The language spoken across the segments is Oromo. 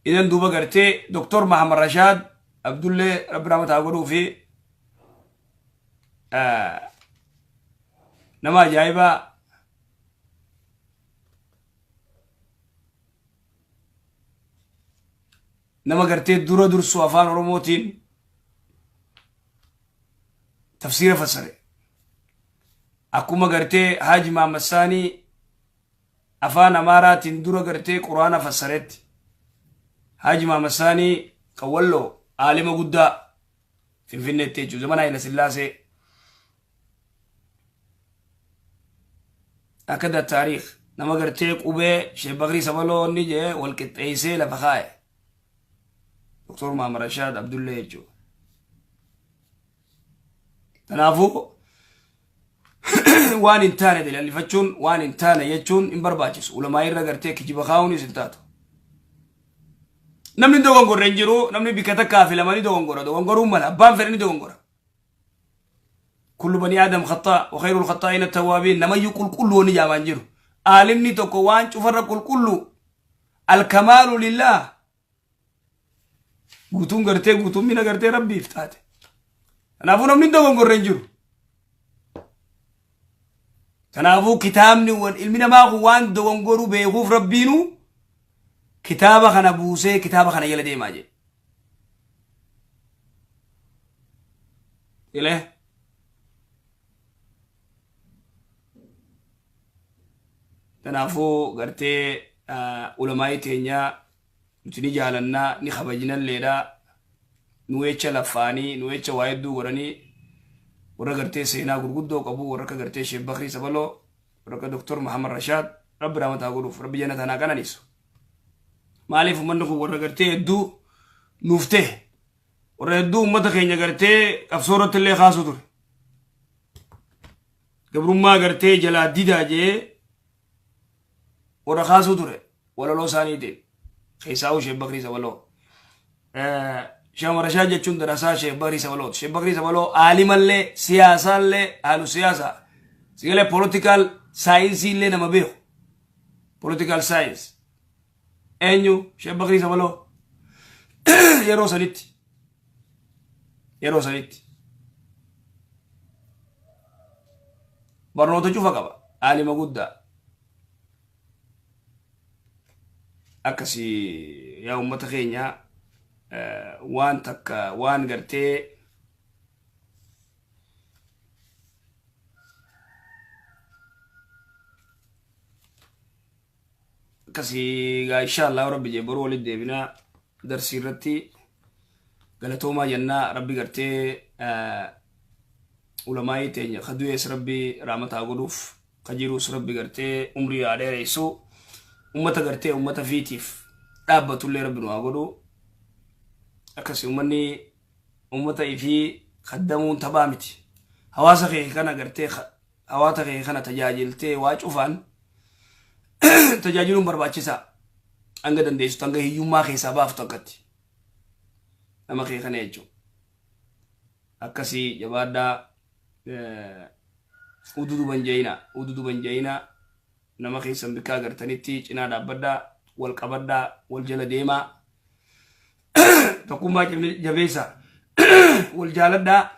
Idan duuba gartee Doktor Mahamad Rashaad Abdullee Rabbi rahmata haa godhuu fi nama ajaa'ibaa nama gartee dura dursu afaan Oromootiin tafsiira fassare. Akkuma gartee Haaji Mahammad Saanii afaan Amaaraatiin dura gartee Quraana fassaretti. Haaji Mahammad Saanii kan Walloo aalima guddaa Finfinneetti jechuudha. Zamana Hayila Sillaasee. Akka da taariikh nama gartee qubee Sheekh Bakrii Sabaloo inni jee wal qixxeessee lafa kaa'e. Doktor Mahammad Rashaad Abdullee jechuudha. Kanaafuu waan hin taane dilallifachuun waan hin taane jechuun hin barbaachisu. Ulamaa irra gartee kijiba kaa'uunis hin taatu. Namni dogongorre hin jiru, namni bikka takkaa fi lama ni dogongora. Dogongoruun mala, abbaan fedhe ni dogongora. Kullu bani Aadam khaxaa, wa khayrul khaxaa'iina tawwaabiin, namayyuu qulqulluu wanni jaamaan jiru. Aalimni tokko waan cufarra qulqulluu. Alkamaalu lillaah. Guutuun gartee guutuun mina gartee rabbiif taate. Kanaafuu namni hin dogongorre hin jiru. Kanaafuu kitaabni ilmi namaa kun waan dogongoruu beekuuf rabbiinuu kitaaba kana buusee kitaaba kana jala deemaa jedhe. Ilee. Kanaafuu gartee ulamaa'ii teenyaa nuti ni jaalanna ni kabajnalleedha. Nu jecha laffaanii nu jecha waa hedduu godhanii warra gartee seenaa gurguddoo qabu warra akka gartee Sheekh Bakrii Sabaloo warra akka Doktor Muhammad Rashaad rabbi rahmata haa godhuuf rabbi jannata haa qananiisu. Maaliif uummanni kun warra gartee hedduu nuuf ta'e warra hedduu uummata keenya gartee qabsoo irratti illee kaasuu ture. Gabrummaa gartee jalaa didaa jee warra kaasuu ture walaloo isaaniitiin keessaa'uu Sheekh Bakrii Sabaloo. Sheekh Rashaad jechuun darasaa Sheekh Bakrii Sabalooti. Sheekh Bakrii Sabaloo aalimallee siyaasaallee haalu siyaasaa sigalee political science illee nama beeku. Political science. Eenyu Sheekh Bakrii Sabaloo yeroo sanitti yeroo sanitti barnoota cufa qaba aalima guddaa akkasii yaa ummata keenya waan takka waan gartee akkasii gaa insha Allah rabbi jee boruu walitti deebinaa darsii irratti galatoomaa jennaa rabbi gartee ulamaayii teenya ka du'ees rabbi raamataa godhuuf ka jiruus rabbi gartee umrii haa dheeressu ummata gartee ummata fiitiif dhaabbatullee rabbi nu haa godhu akkasi ummanni ummata ifii kaddamuun taphaa miti hawaasa kee kana gartee hawaasa kee kana tajaajiltee waa cufaan tajaajiluun barbaachisaa hanga dandeessu hanga hiyyummaa keessaa baaftu akkatti nama kee kana jechuudha. Akkasii jabaadhaa ududuban jayina ududuban jayina nama keessan bikkaa agartanitti cinaa dhaabbadhaa wal qabadhaa wal jala deemaa tokkummaa jabeessaa wal jaaladhaa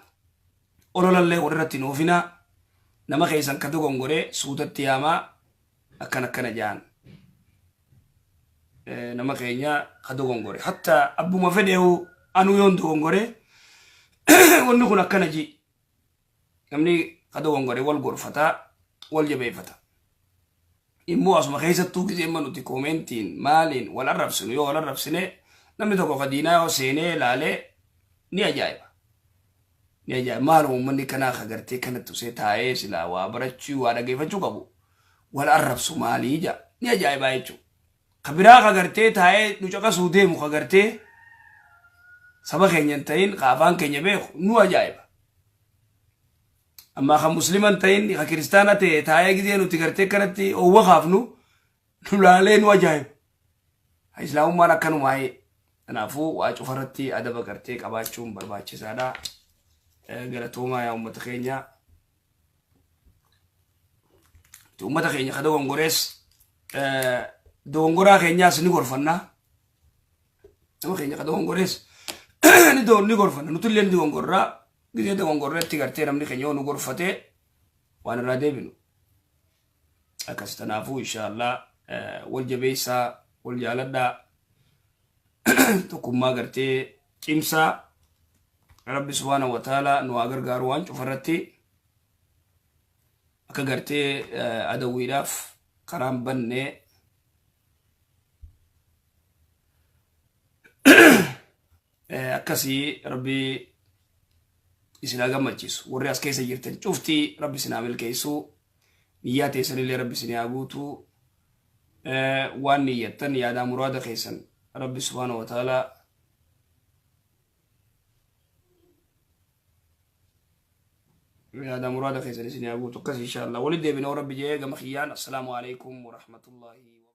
ololallee walirratti hin oofinaa nama keessan ka dogongore suutatti yaamaa akkan akkana jaan nama keenya ka dogongore hatta abbuma fedheewu anuu yoon dogongore wanni kun akkana ji namni ka dogongore wal gorfata wal jabeeffata immoo asuma keessattuu gizee nuti koomentiin maaliin wal arrabsinu yoo wal arrabsine namni tokko ka diinaa yoo seenee laalee ni ajaa'iba. Ni ajaa'iba maaluma uummanni kanaa ka gartee kanatti usee taa'ee silaa waa barachuu waa dhageeffachuu qabu wal arrabsu maalii jaa ni ajaa'ibaa jechuudha. Ka biraa ka gartee taa'ee nu caqasuu deemu ka gartee saba keenya hin ta'in ka afaan keenya beeku nu ajaa'iba. Ammaa ka muslima hin ta'in ka kiristaana ta'e taa'ee gizee nuti gartee kanatti oowwa kaafnu nu laalee nu ajaa'iba. Islaamummaan akkanumaa'ee. Kanaafuu waa cufarratti adaba gartee qabaachuun barbaachisaadha. Galatoomaa yaa uummata keenya. Uummata keenya ka dogongorees dogongoraa keenyaas ni gorfanna. Nama keenya ka dogongorees ni gorfanna. Nutillee ni dogongorraa. Gizee dogongorreetti gartee namni keenya yoo nu gorfatee waan irraa deebinu. Akkas tanaafuu inshaallah wal jabeessaa, wal jaaladhaa, tokkummaa gartee cimsaa. Rabbi subhaanahu wa ta'ala nu haa gargaaru waan cufarratti akka gartee adawwiidhaaf karaan bannee. Akkasii Rabbi isin haa gammachiisu. Warri as keessa jirtan cufti Rabbi isin haa milkeessu. Niyyaa teessanillee Rabbi isin haa guutu. Waan niyyattan yaadaa muraada keessan Rabbi subhaanahu wa ta'ala yaada muraada keessan isin haa guutu. Akkas insha Allah walitti deebina Rabbi jee gama kiyyaan. Assalaamu alaikum warahmatullahi.